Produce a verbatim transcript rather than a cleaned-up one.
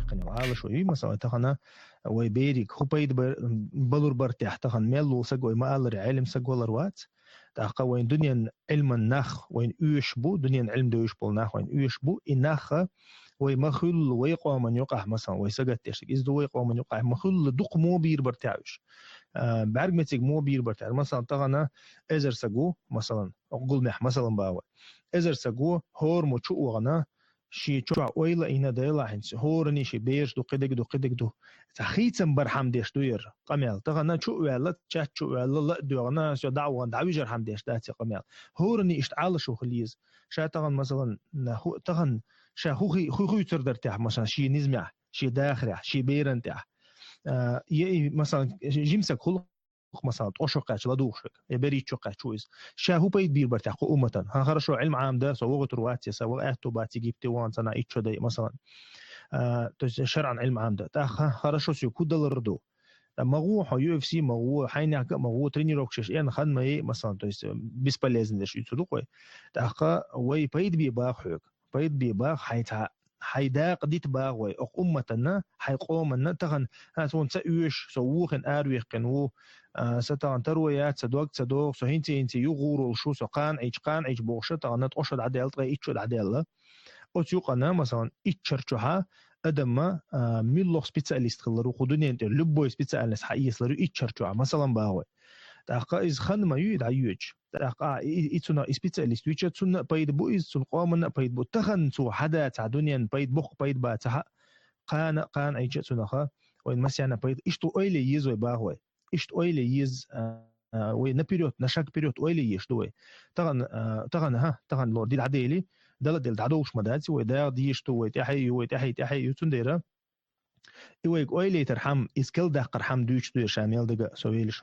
яьккхина йола Ӏалашо юй, масала, тахана вай берриг хӀу пайда бар-, балур бартехь, тахана мел ву саг вай ма-аллара, Ӏелам саг валар вац. ТӀаккха вайн дуьнен Ӏилман нах вайн оьшуш бу, дуьнен Ӏилма девзаш болу нах вайн оьшуш бу, и нах вай ма-хуьллу вай къоман юкъахь, масала, вай сагатдеш, иза ду вай къоман юкъахь, ма-хуьллу дукха мо бийр бартехь уьш. А, бӀаьрг мецига мо бийр бартехь. Масала, тахана эзар саг ву, масала, гулмехь, масала, баху вай. Эзар саг ву, хӀора мо чу а вахана, шен чохь ойла а йина, Дела хьинца, хӀоранний шен бераш ду, кхидерг ду, кхидерг ду. Цхьа хийцам бар хьама деш ду яра къамел. Тахана чу а ваьлла, чат чу а ваьлла, ла а доьгӀна, со дӀа а вахана, дӀавижар хьама деш дац и къамел. ХӀоранний иштта Ӏалашо хила еза. Ша тахана, масала, на хӀу-, тахана ша хӀу хи-, хӀу хуьйцур дара техь, масала, шен низамехь, шен дахарехь, шен беран тӀехь. А, е и, масала, жимсаг хула, масала, ткъо шо кхаьчча ладугӀуш верг, я берхӀитта шо кхаьчча ву иза. Ша хӀу пайда бийр бара техь кху умматан? ХӀан, хорошо, Ӏилма Ӏамда, со вогӀуьйтур вац, я сан ваха аьтту бац Египте вахана, цхьана итт шо дай, масала. А, то есть шарӀан Ӏилма Ӏамда. ТӀаккха, хорошо, соьга хӀу далар ду? ТӀа ма гӀо хьо, ю эф си ма гӀо, хьайнехка а ма гӀо, тренировка еш ен хан ма е, масала, то есть, э, бесполезно деш ю ца ду-кх вай. ТӀаккха вай пайда бе баха хьоьга. Пайда бе баха, хьайн цхьа, хьайн дакъа дита баха вай, окху умматанна, хьайн къоманна, тахана, хӀан, суна ца оьшу, со вухина аравихкина ву, а, сан тахана таро яц, сан дог ца догӀу, со хӀинца-хӀинца юха гӀур волуш ву, со кхана Ӏийча, кхана Ӏийча бохуша, тахана ткъо шо дӀадаьлла, ткъе итт шо дӀадаьлла. Оцу юкъана, масала, итт шарчохьа адамма, а, муьлхха специалист хилар ву, кху дуьнен тӀера любой специальность хьаэцалар ю итт шарчохьа, масала, баха вай. ТӀаккха иза хан ма ю и дӀайоьдуш. ТӀаккха, а, и, и цунах и специалист вича, цунна а пайда бу иза, цунна къоманна а пайда бу. Тахана цо хьада цхьа дуьненна пайда боккха пайда бацахьа, кхана, кхана Ӏийча а цунаха, вайн масена пайда. Иштта ойла е еза вай, баха вай. Иштта ойла е еза, а, а, вай наперёд, на шаг вперёд ойла еш ду вай. Тахана, а, тахана, хӀа, тахана лор ди дӀадели, дала дела дӀадовш ма дац, вай дагӀа деш ду, вай тӀаьхье ю, вай тӀаьхье, тӀаьхье ю, цундела и вайга ойла яйтар хьама, иза кел даккхар хьама дуьйцуш ду я ша мел дага со велаш.